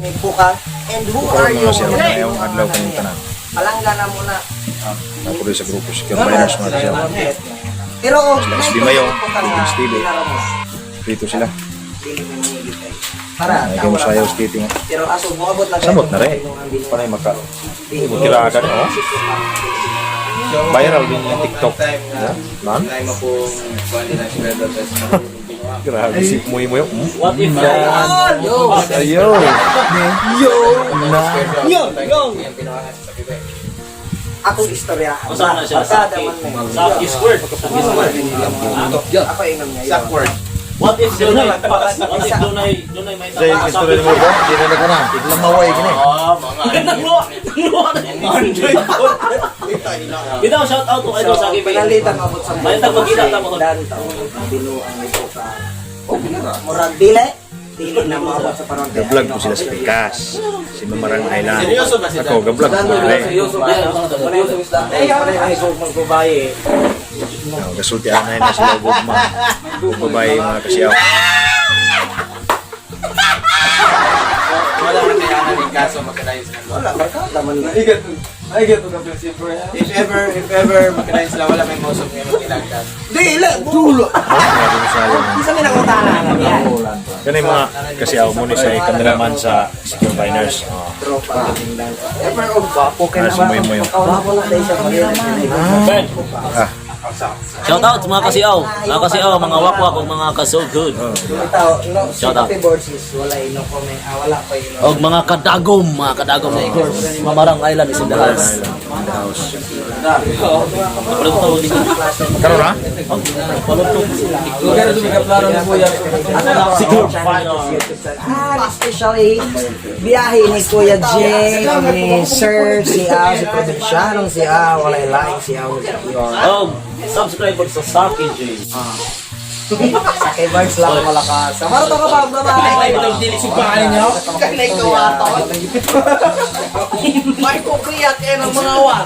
Ni Buka. And who Karon are you? mga siya, mayong adlaw kanyang tanan. Palangga na muna. Napuloy sa grupo si Carminers, mga kasyaw. Pero og Sila SB Mayo, Philippines TV. Dito sila. Para, Ay, kamo sayaw skating. Pero aso moabot lang. Samot na rin. Panay maka. Tiraga ni, oh. Viral din yung TikTok. Yeah, man. Grabe si Muy Muy. What if Yo! Ayo. Yo. Na. Yo! Yo! Akong istorya. Unsa na siya? Barkada Saki. man may. Saki squared. Saki squared. Ako ingnon niya. Backward. What if dunay may Sa yung istorya ni mo ba? Di na nagana. Lamaway gini. Ah, mga Nagluwa, nagluwa na. Bitaw, shout out to Idol Saki. Pinalitan mabot sa May tag magkita ta mo. Danto, binuang ni Buka. Murag dili, dili na moabot sa panahon. Ga-vlog ko sila sa Pikas. Si Mamarang Island. Seryoso ba si Ako, ga-vlog ko rin. Seryoso ba? Seryoso isda. Ay, magbabae. Oh, gasulti anay na sila gugma. Babae, mga kasyaw. Wala man kaya na kaso magkadayon sila. Wala, barkada man na. If ever magkadayon sila, wala may mosok ngayon magkilagkas. Dili, dulo. Grabe mo sayo. Isa may nangutana na yan. Yan yung mga kasyaw mo ni sa cameraman sa Secure Biners. Oh. Tropa. Ever og gwapo kay Ah, si Moy Moy. Gwapo na tayo siya. Ben. Ah, Shout out sa mga kasiaw. Mga kasiaw, mga wakwak ug mga ka-so good. Bitaw, no, si Shout out. Kape Boards is wala no comment, ah, wala pa yun. Og mga kadagom sa Mamarang Island is in the house. in the house. Palugto tawag dito. Karon ha? Palugto. Secure. Ah, especially biyahe ni Kuya Jay, ni Sir, si A, si Provinciano, si A, wala ilaing si A, si Pure. Og subscribe sa Saki J. Sa kay Bards lang malakas. Samaro to ka ba, bye-bye. Dili sumpaan ninyo. Kanay ko ato. May kukuyak eh ng mga war.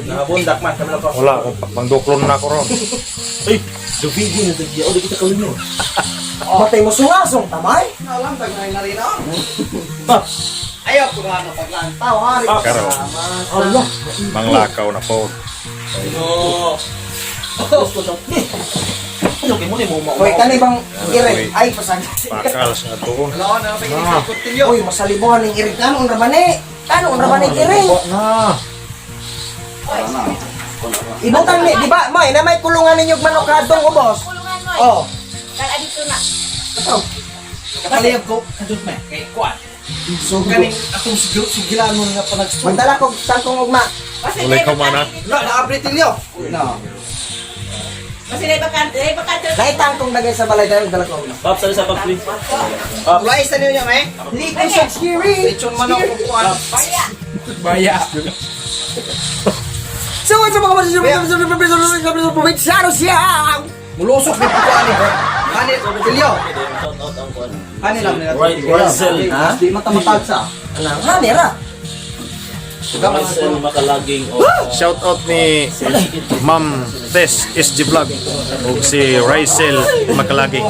Nakabundak man kami lang. Wala akong pangduklon na ako ron. Ay, Dubigi na tagya. O, di kita kalinyo. Matay mo sungasong tamay. Alam tag na rin ako. Ayaw ko na ano paglantaw hari. Karon. Allah. Manglakaw na po. No. Ano kay mo ni mo Hoy, kani bang iring? Ay, pasag. Pakal sa tuon. Wala na pa sa kutilyo. Uy, masalibuhan ng iring. Kanon ra ba ni? Kanon ra ba ni iring? Na. Ibutang ni, di ba? May na may kulungan ninyo og manok kadtong ubos. Kulungan mo. Oh. Kala dito na. Kapaliyab ko kadut man kay kuan. So, Kaning atong sugilanon nga panagsuot. Magdala kog tangkong ugma. Kasi Ulay ka man, ah. Na naabritilyo. No. Kasi na bakante, ay bakante. Naay tangkong dagay sa balay dahil dala ko ugma. Pap, sa pag please. Tulay sa ninyo may. Liko sa skiri. Lechon manok ko kuan. Baya. Baya. So, what's up, mga probinsyano siya? Mulusok ni kuan ni. Hani kutilyo. Shout out ang kuan. Hani lang nila. Right, Rizel. Ha? Di mata-matag sa. Ano? Hani ra. Rizel Makalaging o Shout out ni Ma'am Tess SG Vlog ug si Rysel Makalaging.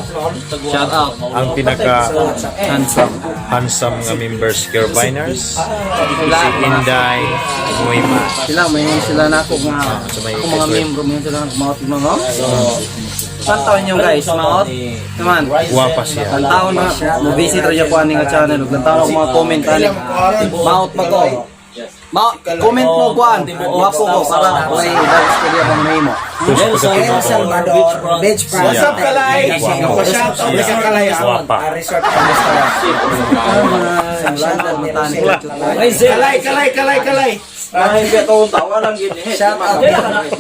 Shout out. Ang pinaka Handsome. handsome nga members Secure Biners. Si Inday Muima. Sila may sila na ako nga Sa may ako mga membro may sila na maot mga. Saan taon nyo guys maot? Naman. Guwapa siya. Ang taon na mo visit ra ko ani nga channel ug taon ako mga comment ani. Maot pa ko. Ma comment mo kuan. Gwapo ko para may ibang istorya bang nahimo. Nelson El Salvador Beach Front. What's up, Kalay? Guwapa. Shout out Kalay. Guwapa. Resort and Restaurant. Shout out matani. Rizel. Kalay, kalay, kalay, kalay. Shout out.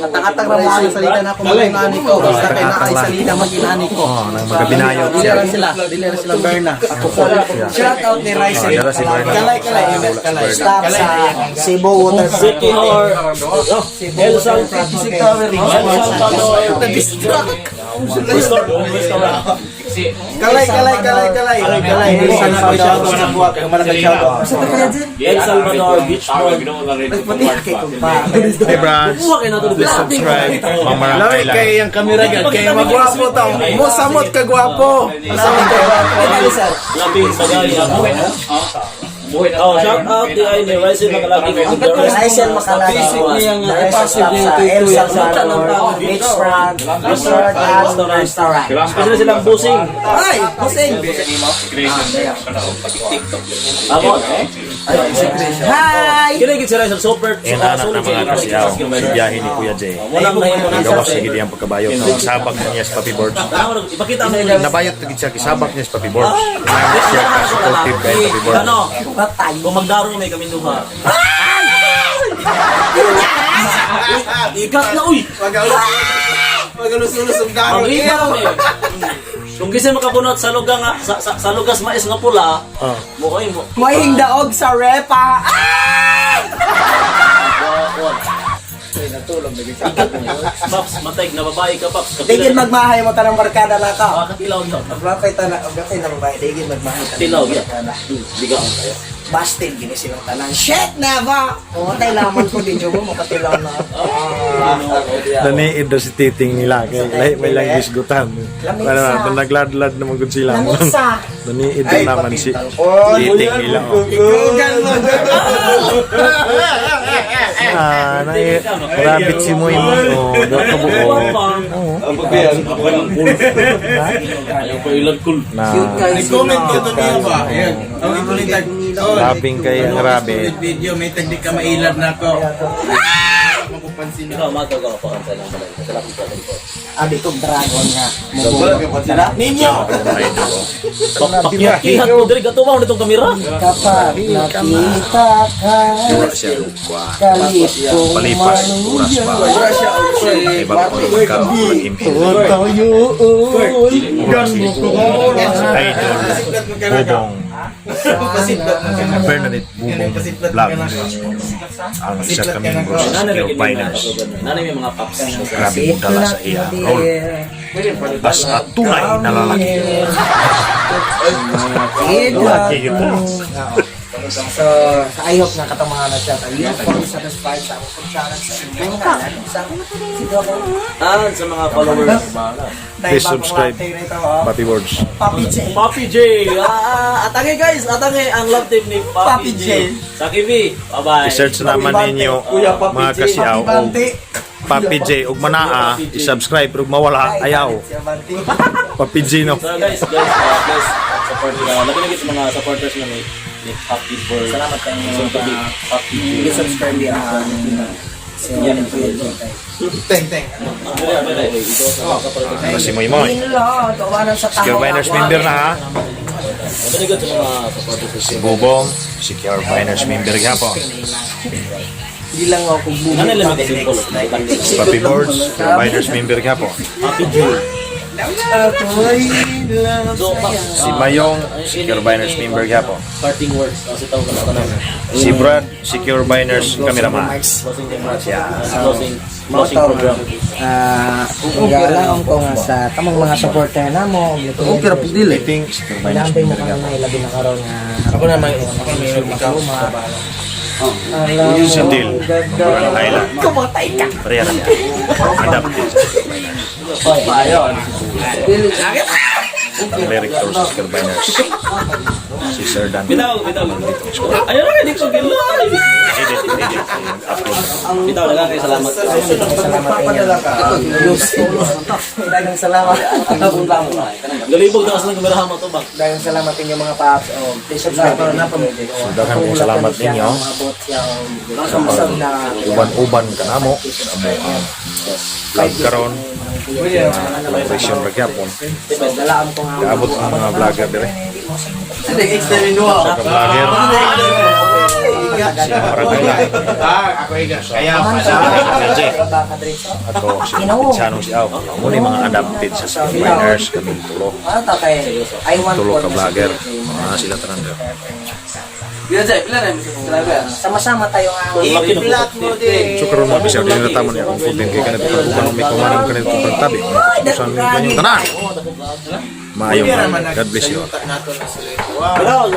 Atang-atang ra mo ang salita na ako mga inani ko. Basta kay naay salita mag inani ko. Oh, nang magabinayot Dili siya. ra sila, dili ra sila Berna. Ako po. Shout out ni Rizel. Oh, dara si Berna. Kalay, kalay, kalay. Stop sa Cebu Waterfront. City Hall. Cebu El Waterfront Hotel. El Salvador. Restaurant. Restaurant. Kalay, kalay, kalay, kalay. Kalay. El Salvador Beach Road. Nagputi kay kumpa. Hey, Brad. Kuha kayo na ito. Please subscribe. Mamarang Lami Island. kay ang kamera gad kay magwapo ta. Mo samot ka gwapo. Samot ka gwapo. Ay, sir. Labing bagay ako. Oh, shout out di ay ni Ryzen Makalaki. Raisel Makalaki. Basic niya nga, The rest passive of niya sa yung El tuyo. Salvador Beachfront Resort and Restaurant. Especially silang busing. Ay, Hussein. Ako. Hi! Kini gid si Ryzen super. Ang anak ng mga kasiyaw. Si biyahe ni Kuya Jay. Walang nahimo na Gawas sa gid ang pagkabayot. Sabak niya sa Papi Boards. Ipakita mo. Nabayot gid siya kisabak niya sa Papi Boards. Siya ka supportive kay Papi Boards. Ano? Patay. Kung magdaro may kami duha. Ikat na uy. Magalusulos ang daro. Ang ikat eh. Kung gisa makabunot sa lugar nga sa lugas mais nga pula, mo oy mo. Mahing daog sa repa. Ah! Paps, matay na babae ka, Paps. Digin magmahay mo tanang barkada na ka. Ah, katilaw yun. Maglakay ta na, maglakay na babae, digin magmahay tanang Tilaw yun. barkada. Bigaon kayo. Busted gini silang tanan. Shit na ba? Pumatay laman ko di mo makatilaw na. Naniid daw si Titing nila kay lahi may lang gisgutan. Lamisa. Ano, nagladlad naman gud sila. Lamisa. Naniid daw naman si Titing nila. Oh. Gugan mo. Ah, nai rabbit si Moy Moy. Oh, daw ka buo. Ayaw pa ilan cool. Na Nag-comment ko to niya ba? Ayan. Ang ikulit labing kay ang rabbit. Video may tagdi ka mailad na ko. Mapupansin Ikaw, matagaw ka pa sa ilang balay. Sa lapit ko. Abi ko dragon nga. Ninyo. Idol. Oh. Pakihat mo diri gatuwa mo nitong kamera. Kapag nakita ka, Mura siya kwa. kalit kong Palipas oras pa. maluya. Iba ko magkaroon ng impo. Idol Bubong Bernadette Bubong Vlog. Ang isa kaming Nanay Secure Biners. Nanay may mga paps. Grabe mo dala sa iya role as a tunay na lalaki. Lalaki yun. So, I hope na katong mga na-chat ay you fully satisfied sa akong challenge sa inyong ngalan. Sa siguro Ah, sa mga followers. Please subscribe. Papi Words. Papi J. Papi J. Ah, atangi guys, atangi ang love team ni Papi, Papi J. J. Sa TV. Bye-bye. I-search naman ninyo mga kasiyaw Papi og Bante. Papi J ug manaa i-subscribe ug mawala ayaw. Si Abante. Papi J no. So guys, guys, guys, support lagi na sa mga supporters na ni Papi for Salamat kayo. Soon to be Papi J. I-subscribe niya. Si Kuya J. Teng teng. Ano si Moy Moy. Inlo, gawanan sa Secure tahaw. Biners member na ha. Lagi na sa mga supporters. Si Bubong, Secure Biners member gyapon. Hindi lang ako bumili. Nanay lang may simple. Si Papi Boards, Secure Biners member gyapon. Papi J. So, Paps, Si Mayong, Secure Biners member gyapon. Parting words. Kasi tawag ka na tanan. Si Brad, Secure Biners cameraman. Closing remarks. Yeah. Closing closing program. Ah, galang ko nga sa kamong mga supporter namo. Okay ra pud dili. Titing, Secure Biners Inaantay mo member kami gyapon. na ilabi na karon nga. Ako naman, ako naman Si Dil, Murang Island. Kumatay ka. Pareha na siya. Adapted sa Secure Biners. Ang director sa Secure Biners. Si Sir Dan. Bitaw, bitaw. Ayaw na, hindi ko gilay. Edit, edit. Upload. Bitaw, daghang kayo salamat. Salamat inyo. Daghang salamat. Galibog na kasi ng kamerahan mo to ba? Daghang salamat inyo mga paps. Oh, please subscribe. So, daghang kong salamat ninyo. Uban-uban ka namo sa amo ang vlog karon. Collaboration ra gyapon. Kaabot ang mga vlogger dire. Sa ka vlogger. Si Barangay Lai. Ah, ako iga. Kaya pala. Si Ato si Pinsano si Aw. Mo ni mga adapted sa Skill Miners kaming tulo. Ano ta kay I want Tulo ka vlogger. Mga sila tanan dira. Sama-sama tayo nga. I-flat mo din. So karon mga bisaw dili na tamo ni akong 14 kay kanito pag uban may kumanan kanito pag tabi. Usan ni kanyong tanan. Maayong God bless you all. Pero